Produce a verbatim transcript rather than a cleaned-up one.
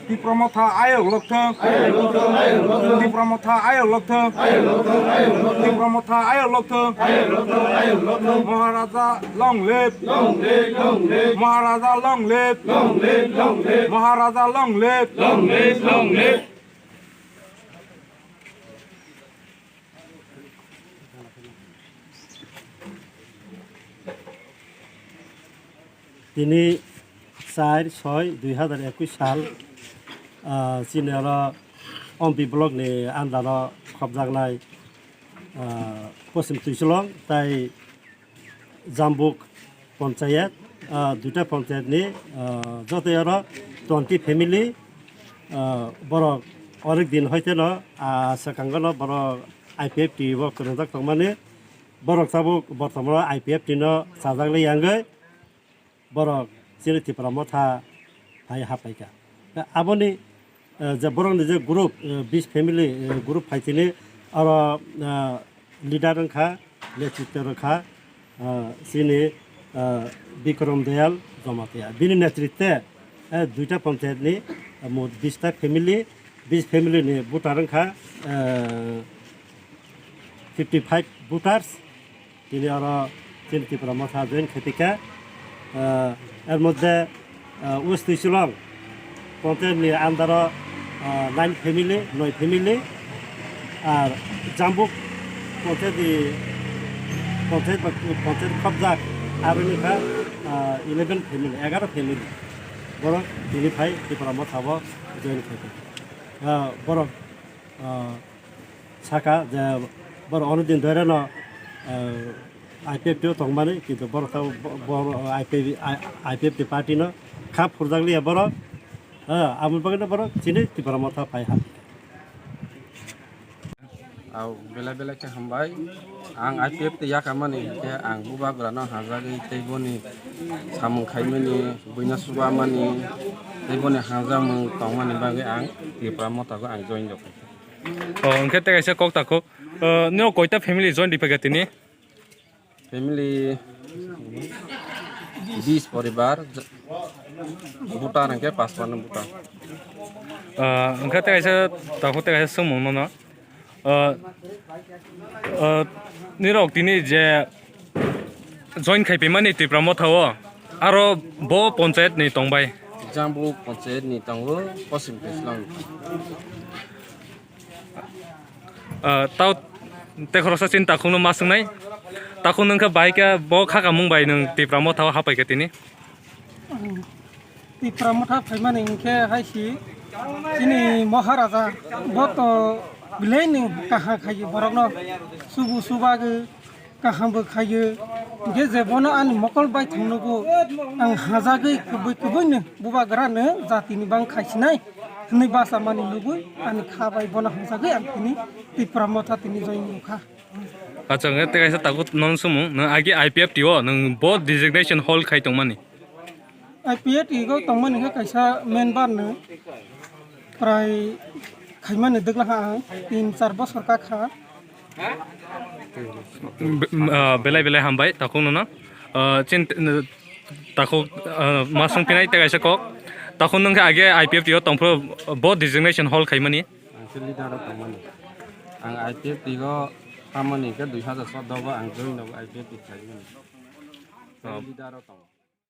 Tipra Motha ayok lokthong. Tipra Motha ayok lokthong. Tipra Motha ayok lokthong. Maharaja long live. Maharaja long live. Maharaja long live. Tini char soi dui hazar ekush sal, ah, chini oro Ompi block ni under o khobjaknai, ah, Poschim Twichulong tai Jambuk ponchayat, ah, duita ponchayat ni, ah, joto oro twenty family, ah, borok onek din hoite no, ah, swkango no borok I P F T bo kwrwngjak tongmani, borok tabuk bortoman o I P F T no chajak le yangwi borok chini Tipra Motha phai haphaikha. Aboni, eh, je borokni je group, eh, bis family, eh, group phaitini oro, eh, leader wngkha, netritwo rwkha, eh, chini, eh, Bikram Dayal Jamatia. Bini netritwe, eh, duita panchayat ni, eh, mot bis ta family, bis family ni voter wngkha, eh, fifty five voters. Tini oro chini Tipra Motha join khaipikha. Ah, er moddhe, ah, West Twichulong panchayat ni under o, ah, nine family, noi family. Ar Jambuk panchayat ni, panchayat ba, panchayat khobjak aro ni kha, ah, eleven family, egaro family. Borok tini phai Tipra Motha o join khaipikha. Ah, borok, ah, saka je borok onek din dhore no, eh, I P F T o tongmani, kintu borok ta bo-, bo-, I P F T, I-, I P F T party no kha phurjakliya borok, eh, aboni bagwi no borok chini Tipra Motha phai ha. Au belai belai khe hambai. Ang I P F T yakamani hinkhe ang bubagrano hajagwi tei boni samung khaimani, buino chubamani tei boni hamjakmung tongmani bagwi ang Tipra Motha go ang join rwkha. Oh, hwnkhe tei kaisa kok tako. Oh, nino koita family join riphaikha tini? Family bis poribar, voter hwnkhe pash panna voter. Oh, hwnkhe tei kaisa tako tei kaisa swngmung nono. Oh, oh, nirok tini je join khaipaimani Tipra Motha o, aro bo panchayat ni tongbai? Jambuk panchayat ni tongo, Poschim Twichulong. Ah, tau tei khoroksa chini takhukno ma swngnai. Takhuk nwng khe bahai khe bo kha kamung bai nwng Tipra Motha o hapai kha tini? Tipra Motha phaimani hinkhe hai si chini Maharaja bo to belai ni kaham khaio borokno, subu subagwi kaham bo khaio. Hinkhe je bono ani mokol bai thangnogo ang hajagwi kubui kubui no bubagra no jatini bang khaisinai hwnwi bachamani lubui ani kha bai bono hajagwi ang tini Tipra Motha tini join wngkha. Acha, hwnkhe tei kaisa takhuk nono swngmung, nwng agi I P F T o nwng bo designation hold khai tongmani? I P F T o tongmani khe kaisa member no prai khaimani dwgla kha ang, tin char bosor ka kha. Be-, ah, belai belai hambai takhuk nono. Ah, chin, takhuk, ah, ma swngphinai tei kaisa kok. Takhuk nwng khe age I P F T o tongphuru bo designation hold khaimani? Ang khe leader o tongmani. Ang I P F T o tamoni khe dui hazar choudo o ang join nogo I P F T khaimani. Leader o tongo.